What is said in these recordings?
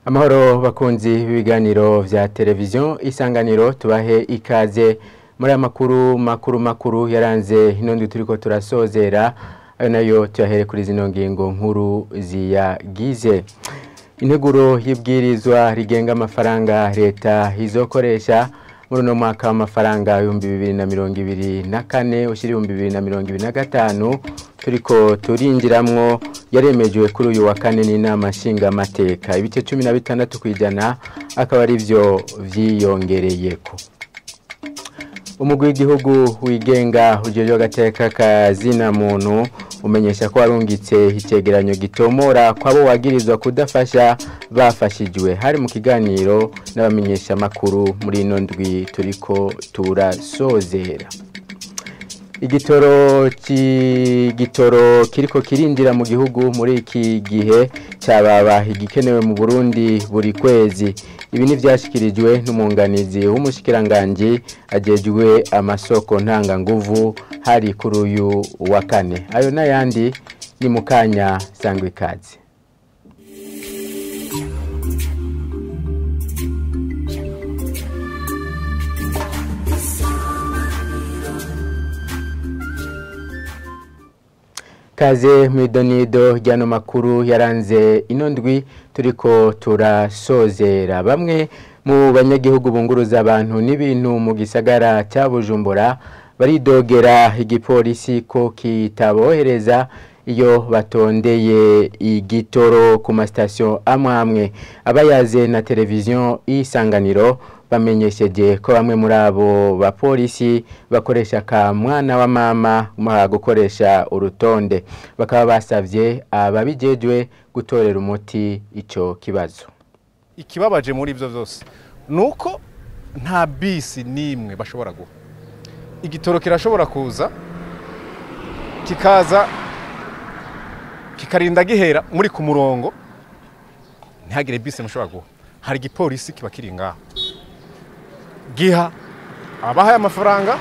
Amahoro bakunzi b'ibiganiro vya televiziyo Isanganiro, tubahe ikaze muri amakuru makuru yaranze ino ndwi turiko turasozera, ayo nayo tuyahere kuri zino ngingo nkuru ziyagize. Integuro y'ibwirizwa rigenga amafaranga leta izokoresha muri uno mwaka w'amafaranga 2024 ushira 2025 turiko turinjiramwo yaremejwe kuri uyu wa kane n'inama nshingamateka, ibice 16% akaba ari byo vyiyongereyeko. Umugwi w'igihugu wigenga ujejwe agateka kazina muntu umenyesha ko warungitse icegeranyo gitomora kwabo wagirizwa kudafasha bafashijwe, hari mu kiganiro n'abamenyesha makuru muri ino ndwi turiko turasozera. Igitoro kiriko kirinjira mu gihugu muri iki gihe cyababa igikenewe mu Burundi buri kwezi. Ibi ni vyashikirijwe n'umunganizi w'umushikiranganje ajejwe amasoko ntanga nguvu hari kuri uyu wa kane. Ayo nayandi ni mukanya sangwe ikaze. Kaze mwidonido ryano makuru yaranze ino ndwi turiko turasozera. Bamwe mu banyagihugu bunguruza abantu n'ibintu mu gisagara cya Bujumbura baridogera igipolisi ko kitabohereza iyo batondeye igitoro ku mastation amwe. Abayaze na televiziyo Isanganiro bamenyesheje ko bamwe muri abo bapolisi bakoresha ka mwana wa mama mu gukoresha urutonde, bakaba basavye ababijejwe gutorera umuti ico kibazo. Ikibabaje muri ivyo vyose nuko nta bisi nimwe bashobora guha. Igitoro kirashobora kuza kikaza kikarinda gihera muri ku murongo, ntihagire bisi mushobora guha. Hari igipolisi kiba kiri ngaho giha abahaye amafaranga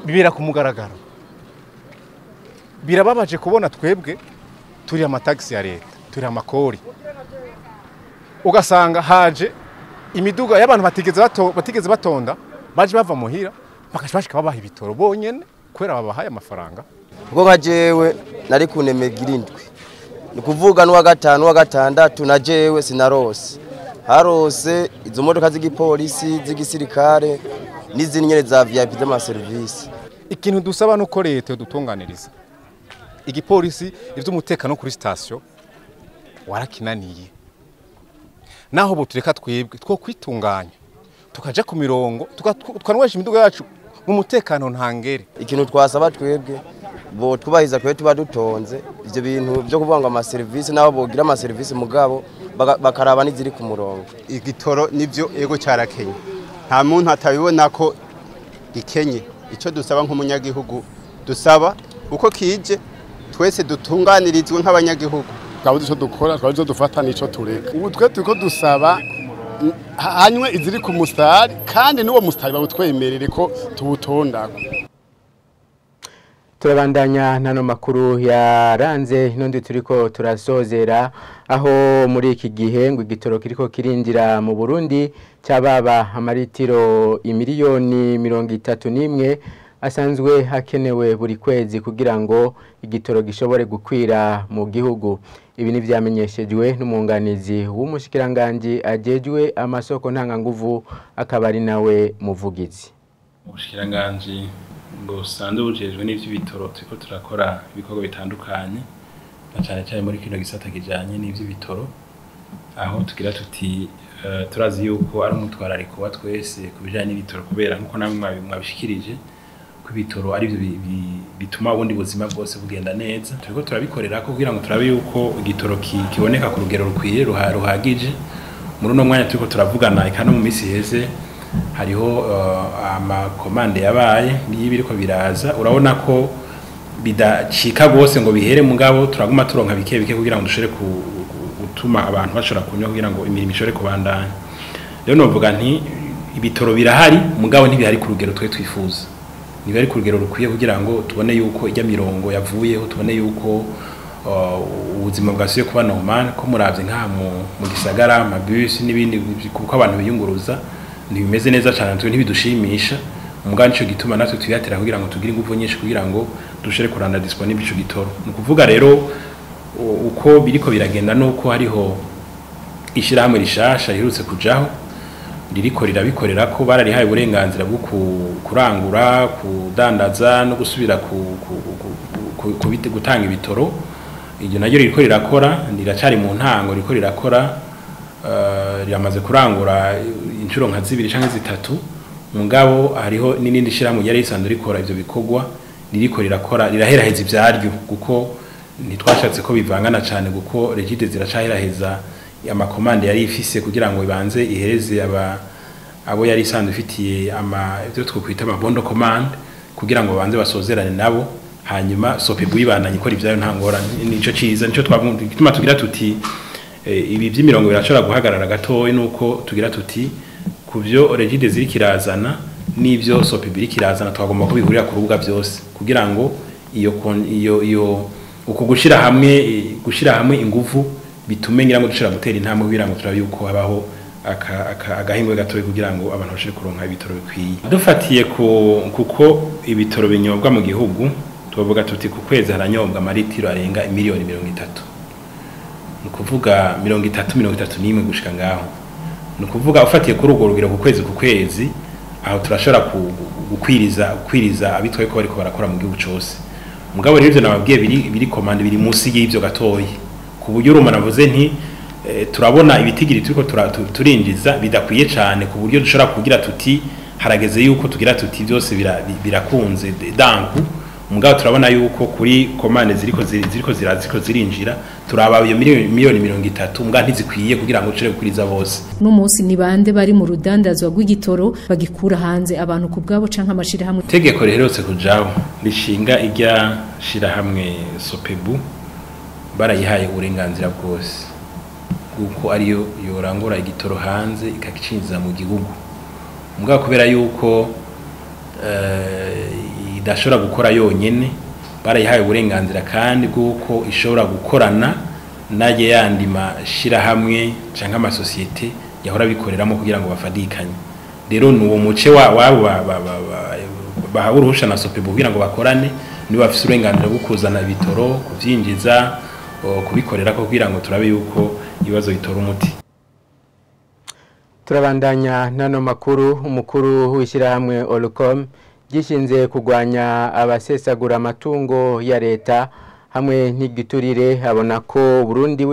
bibera ku mugaragaro. Birababaje kubona twebwe turi amataxi ya leta, turi amakori, ugasanga haje imiduga y'abantu batigeze batonda, baje bava muhira bakashika babaha ibitoro bonyene kubera babahaye amafaranga. Ubwo nka jewe nari kunemega irindwi, ni kuvuga n'uwa gatanu wa gatandatu na jewe sinarose. Harose izo modoka z'igipolisi z'igisirikare n'izindi nyene za VIP z'amaserivisi. Ikintu dusaba nuko leta dutunganiriza igipolisi ivy'umutekano kuri station warakinaniye, naho botureka twebwe two kwitunganya tukaja ku mirongo tukanwesha imiduga yacu mu mutekano ntangere. Ikintu twasaba twebwe bo twubahiriza kwe tuba dutonze ivyo bintu byo kuvuga ngo amaserivisi, naho bogira amaserivisi mugabo bakaraba n'iziri ku murongo. Igitoro nivyo ego cyarakenye, nta muntu atabibona ko gikenye. Ico dusaba nk'umunyagihugu, dusaba uko kije twese dutunganirizwe nk'abanyagihugu. Twabuze ico dukora, twabuze dufata nico tureka. Ubu twe turiko dusaba hanywe iziri ku mustari, kandi n'uwo mustari bawutwemerere ko tuwutondako. Turabandanya nano makuru yaranze ino ndwi turiko turasozera, aho muri iki gihe ngo igitoro kiriko kirinjira mu Burundi cyababa amaritiro imiliyoni 31 asanzwe hakenewe buri kwezi kugira ngo igitoro gishobore gukwira mu gihugu. Ibi ni vyamenyeshejwe n'umunganizi w'umushikiranganje ajejwe amasoko ntanganguvu akaba ari nawe muvugizi. Umushikiranganje busanzwe bujejwe n'ivy'ibitoro turiko turakora ibikorwa bitandukanye na cyane cyane muri kino gisata kijanye n'ivy'ibitoro, aho tugira tuti turazi yuko ari umutwarariko wa twese kubijanye n'ibitoro, kubera nkuko namwe mwabishikirije ko ibitoro ari byo bituma ubundi buzima bwose bugenda neza. Turiko turabikorera ko kugira ngo turabe yuko igitoro kiboneka ku rugero rukwiye ruhagije. Muri uno mwanya turiko turavugana eka no mu misi heze hariho amakomande yabaye n'ibiriko biraza, urabona ko bidacika gose ngo bihere, mugabo turaguma turonka bike bike kugira ngo dushore gutuma abantu bashobora kunywa kugira ngo imirimo ishobore kubandanya. Rero novuga nti ibitoro birahari mugabo ntibihari ku rugero twe twifuza, ntibihari ku rugero rukwiye kugira ngo tubone yuko ijya mirongo yavuyeho, tubone yuko Ubuzima bwasubiye kuba normal, ko muravye nka mu gisagara amabus n'ibindi, kuko abantu biyunguruza ntibimeze neza cyane, twe ntibidushimisha. Mugabo nico gituma natwe tuyatera kugira ngo tugire ingufu nyinshi kugira ngo dushire kuranda disponible ico gitoro. Ni ukuvuga rero uko biriko biragenda nuko hariho ishirahamwe rishasha riherutse kujaho ririko rirabikorera, ko bararihaye uburenganzira bwo kurangura, kudandaza no gusubira gutanga ibitoro. Iryo naryo ririko rirakora, riracari mu ntango, ririko rirakora, riramaze kurangura inshuro nka 2 canke 3. Mugabo hariho n'irindi shirahamwe ryari risanzwe rikora ivyo bikorwa, ririko rirakora, riraheraheza ivyaryo, kuko ntitwashatse ko bivangana cane, kuko Regide ziracaheraheza amakomande yari ifise kugira ngo ibanze ihereze abo yari isanzwe ifitiye ivyo twokwita ama bon de commande, kugira ngo banze basozerane nabo, hanyuma Sopebu ibandanye ikora ivyayo nta ngorane. Nico ciza, nico twagituma tugira tuti ibi vy'imirongo birashobora guhagarara gatoyi, nuko tugira tuti kuvyo Regide ziri kirazana n'ivyo Sopebu iri kirazana, twagomba ko bihurira ku rubuga byose, kugira ngo iyo uko gushira hamwe ingufu bitume ngira ngo dushira gutera intambwe, kugira ngo turabe yuko habaho agahingwe gatoyi kugira ngo abantu bashire kuronka ibitoro bikwiye. Dufatiye kuko ibitoro binyobwa mu gihugu, tuvuga tuti ku kwezi haranyobwa amaritiro arenga miliyoni 30, ni ukuvuga 30, 31 gushika ngaho. Ni ukuvuga ufatiye kuri urwo rugero ku kwezi, aho turashobora gukwiriza abitwaye ko bariko barakora mu gihugu cose. Mugabo rero ivyo nababwiye biri commande biri munsi y'ivyo gatoyi, ku buryo urumana navuze nti turabona ibitigiri turiko turinjiza bidakwiye cane, ku buryo dushobora kugira tuti harageze yuko tugira tuti byose birakunze danku. Mugabo turabona yuko kuri commande ziriko zirinjira, turaba iyo miliyoni 30, mbwa ntizikwiye kugira ngo ucire gukuriza bose. No munsi ni bande bari mu rudandazwa rw'igitoro bagikura hanze, abantu ku bwabo canke amashira hamwe? Itegeko riherutse kujaho rishinga irya shira hamwe Sopebu, barayihaye uburenganzira bwose kuko ariyo yorangura igitoro hanze ikakicinjiza mu gihugu. Mugabo kubera yuko idashobora gukora yonyene, barayihaye uburenganzira kandi bw'uko ishobora gukorana naye yandi mashira hamwe canke amasosiyete yahora bikoreramo kugira ngo bafadikanye. Rero nuwo muce wabo bahawe uruhusha na Sopebu kugira ngo bakorane, nibo bafise uburenganzira bwo kuzana ibitoro, kuvyinjiza, kubikorera ko kugira ngo turabe yuko ibibazo bitora umuti. Turabandanya nano makuru. Umukuru w'ishyirahamwe Olucom gishinze kugwanya abasesagura amatungo ya leta hamwe n'igiturire, abona ko Burundi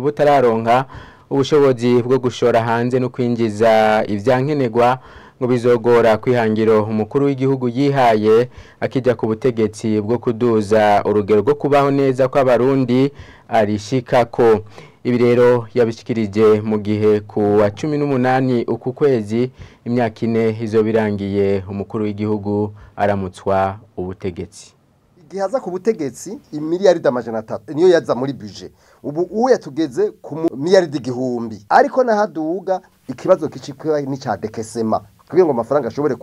butararonka ubushobozi bwo gushora hanze no kwinjiza ivyankenerwa, ngo bizogora kwihangiro umukuru w'igihugu yihaye akijya ku butegetsi bwo kuduza urugero rwo kubaho neza kw'abarundi arishikako. Ibi rero yabishikirije mu gihe ku wa 18 uku kwezi imyaka 4 izobirangiye umukuru w'igihugu aramutswa ubutegetsi. Igihe aza ku butegetsi imiliyaridi 300 niyo yaza muri budget, ubu uya tugeze ku miliyaridi 1000, ariko nahaduga ikibazo kicikwa ni ca dekesema kugira ngo amafaranga ashobore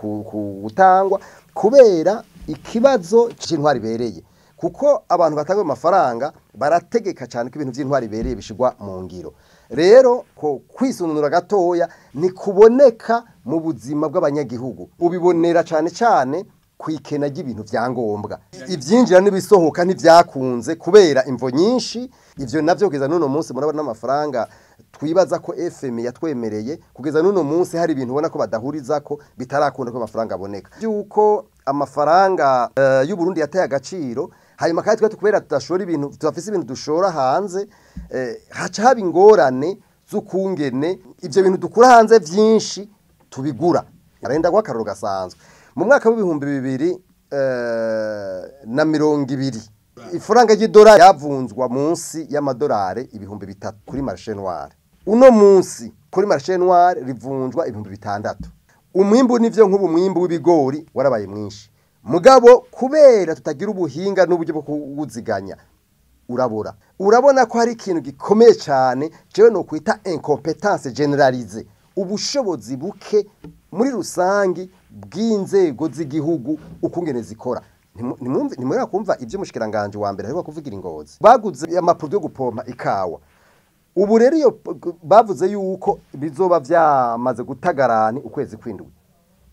gutangwa, kubera ikibazo c'intwari bereye, kuko abantu batanga amafaranga barategeka cyane ko ibintu by'intwari bereye bishigwa mu ngiro. Rero ko kwisununura gatoya ni kuboneka mu buzima bw'abanyagihugu, ubibonera cyane cyane kwikena ry'ibintu vyangombwa, ivyinjira n'ibisohoka ntivyakunze kubera imvo nyinshi. Ivyo navyo kugeza n'uno munsi murabona amafaranga twibaza ko FM yatwemereye, kugeza n'uno munsi hari ibintu ubona ko badahuriza ko bitarakunda ko amafaranga aboneka, yuko amafaranga y'u Burundi yateye agaciro. Hanyuma kandi twe tukubera tudashora ibintu, tudafise ibintu dushora hanze, haca haba ingorane z'ukungene ivyo bintu dukura hanze vyinshi tubigura. Arenda kwa karoro gasanzwe mu mwaka w'ibihumbi 2020 ifaranga ry'idolari yavunzwa munsi y'amadolari 3000 kuri marché noir. Uno munsi kuri marché noir rivunjwa 6000. Umwimbu nivyo nk'ubu mwimbu w'ibigori warabaye mwinshi, mugabo kubera tutagira ubuhinga n'uburyo bwo kuwuziganya urabora. Urabona ko hari ikintu gikomeye cyane jewe no kwita incompetence généralisée, ubushobozi buke muri rusangi bw'inzego z'igihugu ukungene zikora. Ntimwera kumva ibyo mushikiranganje wa mbere ariko kuvugira ingozi baguze amaproduit yo gupompa ikawa. Ubu rero iyo bavuze yuko bizoba vyamaze gutagarani ukwezi kwindwi,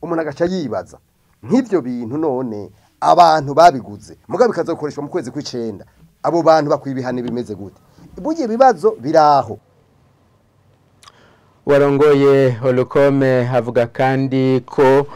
umuntu agaca yibaza nk'ivyo bintu none abantu babiguze mugabe bikazokoreshwa mu kwezi kw'icenda, abo bantu bakwibihana bimeze gute? Burya ibibazo biraho. Warongoye Olukome avuga kandi ko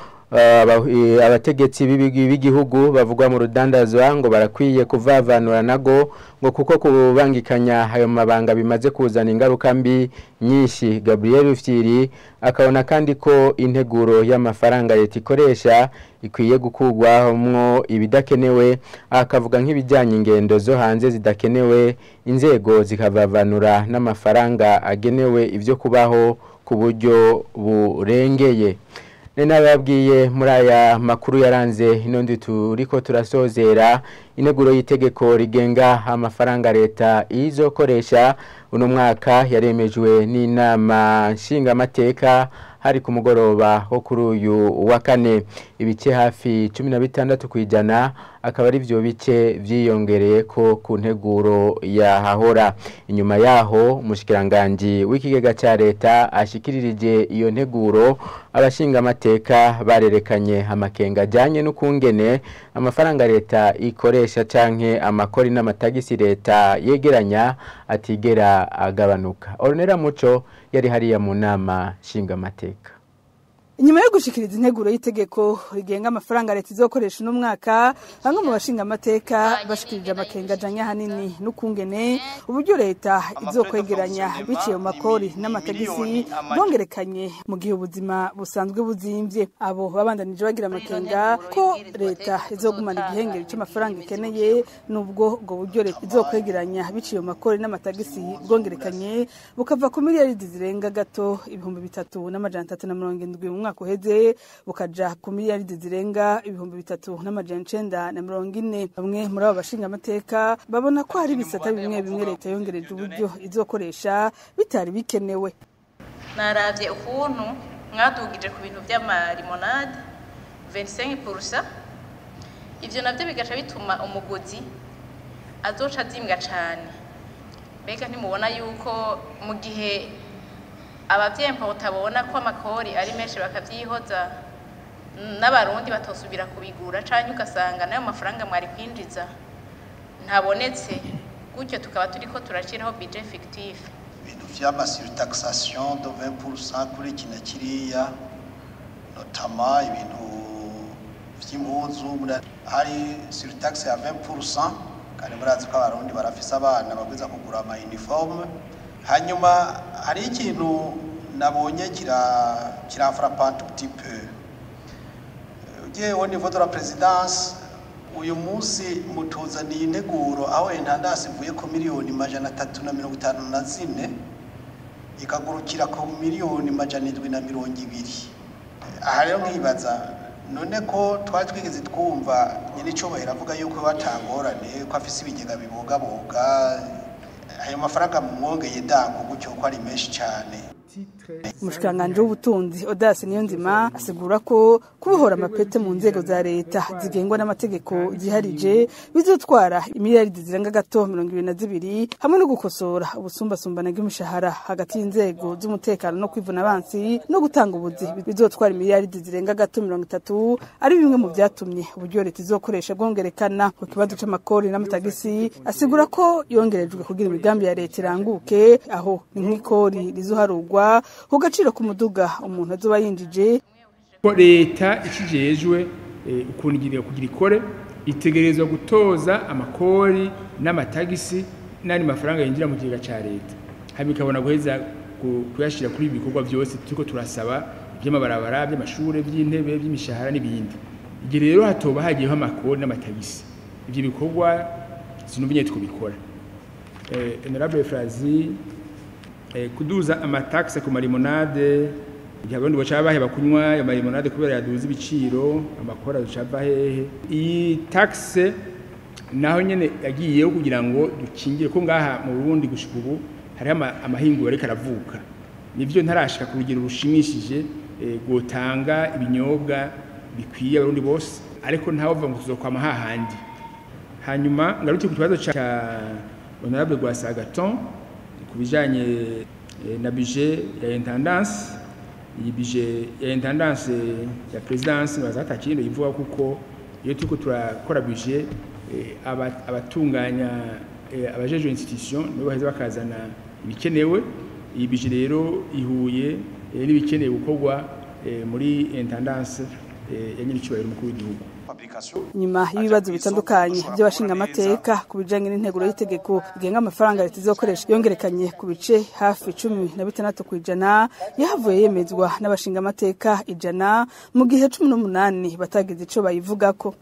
abategetsi b'igihugu bavugwa mu rudandazwa ngo barakwiye kuvavanura nago ngo kuko kubangikanya ayo mabanga bimaze kuzana ingaruka mbi nyinshi. Gabriel Rufyiri akabona kandi ko integuro y'amafaranga leta ikoresha ikwiye gukurwamwo ibidakenewe, akavuga nk'ibijyanye ingendo zo hanze zidakenewe, inzego zikavavanura n'amafaranga agenewe ibyo kubaho ku buryo burengeye. Nababwiye muri aya makuru yaranze ino ndwi turiko turasozera integuro y'itegeko rigenga amafaranga leta izokoresha uno mwaka yaremejwe n'inama nshingamateka hari ku mugoroba wo kuri uyu wa kane. Ibice hafi 16% akaba ari byo bice vyiyongereye ko ku nteguro ya hahora. Inyuma yaho umushikiranganje w'ikigega ca leta ashikiririje iyo nteguro, abashingamateka barerekanye amakenga ajanye n'ukungene amafaranga leta ikoresha canke amakori n'amatagisi leta yegeranya atigera agabanuka. Ornera Muco yari hariya mu nama nshingamateka. Inyuma yo gushikiriza integuro y'itegeko rigenga amafaranga leta izokoresha uno mwaka, bamwe mu bashinga amateka bashikirije amakenga ajanye ahanini n'ukungene uburyo leta izokwegeranya biciye mu makori n'amatagisi bongerekanye mu gihe ubuzima busanzwe buzimvye. Abo babandanije bagira amakenga ko leta izogumana igihengeri c'amafaranga ikeneye nubwo ubwo buryo leta izokwegeranya biciye mu makori n'amatagisi bwongerekanye bukava ku miliyaridi zirenga gato 3,370 mu mwaka uheze bukaja ku miliyaridi zirenga 3,940. Bamwe muri abo bashinga amateka babona ko hari ibisata bimwe bimwe leta yongereje uburyo izokoresha bitari bikenewe. Naravye ukuntu mwadugije ku bintu vy'amalimonade 25%, ivyo navyo bigaca bituma umuguzi azoca azimbwa cane. Mbega ntimubona yuko mu gihe abavyemporta babona ko amakori ari menshi bakavyihoza n'abarundi batosubira kubigura, canke ugasanga nayo mafaranga mwari kwinjiza ntabonetse, gutyo tukaba turiko turashiraho budget fictif. Ibintu vy'ama surtaxation de 20% kuri iki na kiriya, notamment ibintu vy'impuzu hari surtaxe ya 20%, kandi murazi ko abarundi barafise abana babwiza kugura ama uniforme. Hanyuma hari ikintu nabonye kira frappant un petit peu. Ugiye au niveau de la présidence uyu munsi mutuzaniye integuro aho intandasi ivuye ku miliyoni 354 ikagurukira ku miliyoni 720. Aha rero nkibaza none ko twari twigeze twumva nyine icubahiro avuga yuko batangorane ko afise ibigega bibogaboga, ayo mafaranga mwongeye dango gutyo ko ari menshi cyane. Umushikiranganje w'ubutunzi Odas Niyonzima asigura ko kubohora amapete mu nzego za leta zigengwa n'amategeko ziharije bizotwara imiliyaridi zirenga gato 22 hamwe no gukosora ubusumbasumbane bw'imishahara hagati y'inzego z'umutekano no kwivuna abansi no gutanga ubuzi bizotwara imiliyaridi zirenga gato 30, ari bimwe mu byatumye uburyo leta izokoresha bwongerekana. Ku kibazo c'amakori n'amatagisi asigura ko yongerejwe kugira imigambi ya leta iranguke, aho ni nk'ikori rizoharugwa ku gaciro k'umuduga umuntu azoba yinjije. Ko leta ikijejwe ukuntu igira kugira ikore itegerezwa gutoza amakori n'amatagisi n'andi mafaranga yinjira mu kigega ca leta, hanyuma ikabona guheza kuyashira kuri ibikorwa byose turiko turasaba by'amabarabara, by'amashure, by'intebe, by'imishahara n'ibindi. Igihe rero hatoba hagiyeho amakori n'amatagisi ivyo bikorwa sinumva twobikora. Honorable Frazi, kuduza amataxe ku marimonade, igihe abarundi baca baheba kunywa ayo marimonade kubera yaduza ibiciro, amakora ducava hehe? Iyi taxe naho nyene yagiyeho kugira ngo dukingire ko ngaha mu Burundi gushika ubu hariho amahinguriro ariko aravuka, nivyo ntarashika ku rugero rushimishije gotanga ibinyobwa bikwiye abarundi bose. Ariko ntawe uvuga ngo tuzokwama hahandi. Hanyuma ngaruke ku kibazo ca honorable Rwasagaton ku bijanye na budget ya intendance. Iyi budget ya intendance ya présidence bazatakindo ivuga kuko iyo turiko turakora budget abatunganya abajejwe institution nibo baheza bakazana ibikenewe. Iyi budget rero ihuye n'ibikenewe gukorwa muri intendance ya nyir'icyubahiro umukuru w'igihugu. Nyuma y'ibibazo bitandukanye by'abashinga amateka ku bijanye n'integuro y'itegeko igenga amafaranga leta izokoresha yongerekanye ku bice hafi 16% yahavuye yemezwa n'abashinga amateka 100 mu gihe 18 batagize ico bayivugako.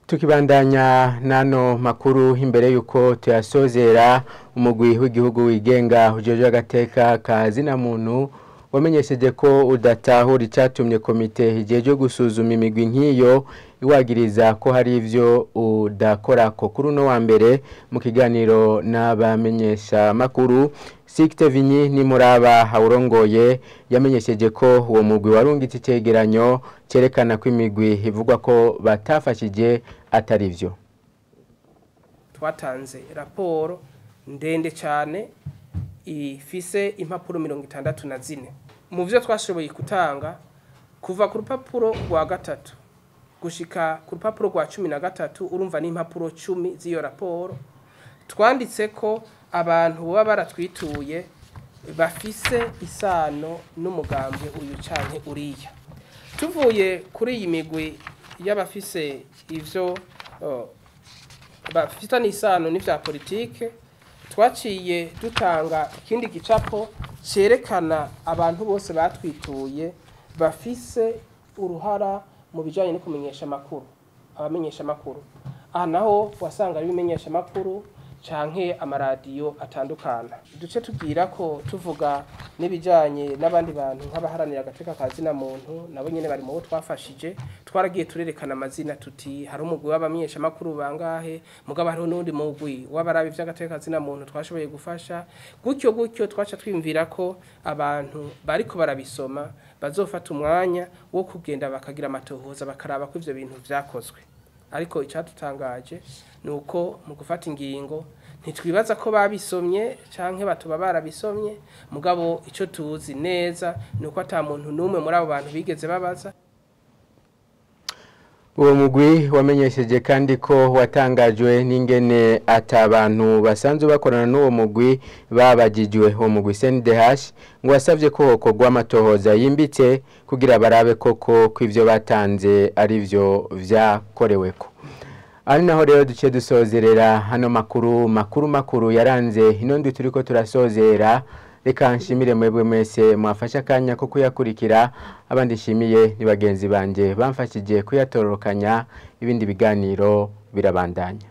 Tukibandanya nano makuru imbere yuko tuyasozera, umugwi w'igihugu wigenga ujeje agateka kazina muntu wamenyesheje ko udatahura icatumye komite ijeje gusuzuma imigwi nk'iyo iwagiriza ko hari ivyo udakora ko. Kuri uno wa mbere mu kiganiro n'abamenyesha makuru, Sixte Vinyi ni muraba hawurongoye yamenyesheje ko uwo mugwi warungitse icegeranyo cerekana ko imigwi ivugwa ko batafashije atari vyo. Twatanze raporo ndende cyane ifise impapuro 64. Mu vyo twashoboye gutanga kuva ku rupapuro rwa 3 gushika ku rupapuro rwa 13, urumva ni impapuro 10 z'iyo raporo twanditse ko abantu baba baratwituye bafise isano n'umugambwe uyu canke uriya. Tuvuye kuri iyi migwi y'abafise ivyo bafitanye isano n'ivya politike, twaciye dutanga ikindi gicapo cerekana abantu bose batwituye bafise uruhara mu bijanye no kumenyesha makuru, abamenyesha makuru. Aha naho wasanga ari bimenyesha makuru canke amaradiyo atandukana. Duce tugira ko tuvuga n'ibijanye n'abandi bantu nk'abaharanira agateka kazina muntu, nabo nyene bari mu bo twafashije. Twaragiye turerekana amazina tuti hari umugwi w'abamenyesha makuru bangahe, mugabo hariho n'undi mugwi w'abarabi vy'agateka kazina muntu twashoboye gufasha. Gutyo gutyo twaca twimvira ko abantu bariko barabisoma bazofata umwanya wo kugenda bakagira amatohoza bakaraba ko ivyo bintu vyakozwe. Ariko icyadutangaje nuko mu gufata ingingo ntitwibaza ko babisomye canke batuba barabisomye, mugabo ico tuzi neza nuko ata muntu numwe muri abo bantu bigeze babaza. Uwo mugwi wamenyesheje kandi ko watangajwe n'ingene atabantu basanzwe bakorana n'uwo mugwi babajijwe. Uwo mugwi CNDH ngo wasavye ko hokorwa amatohoza yimbitse kugira barabe koko ko ivyo batanze ari vyo vyakoreweko. Ari naho rero duce dusozerera hano makuru makuru yaranze ino ndwi turiko turasozera. Reka nshimire mwebwe mwese mwafasha akanya ko kuyakurikira, abandi nshimiye ni bagenzi banje bamfashije kuyatororokanya. Ibindi biganiro birabandanya.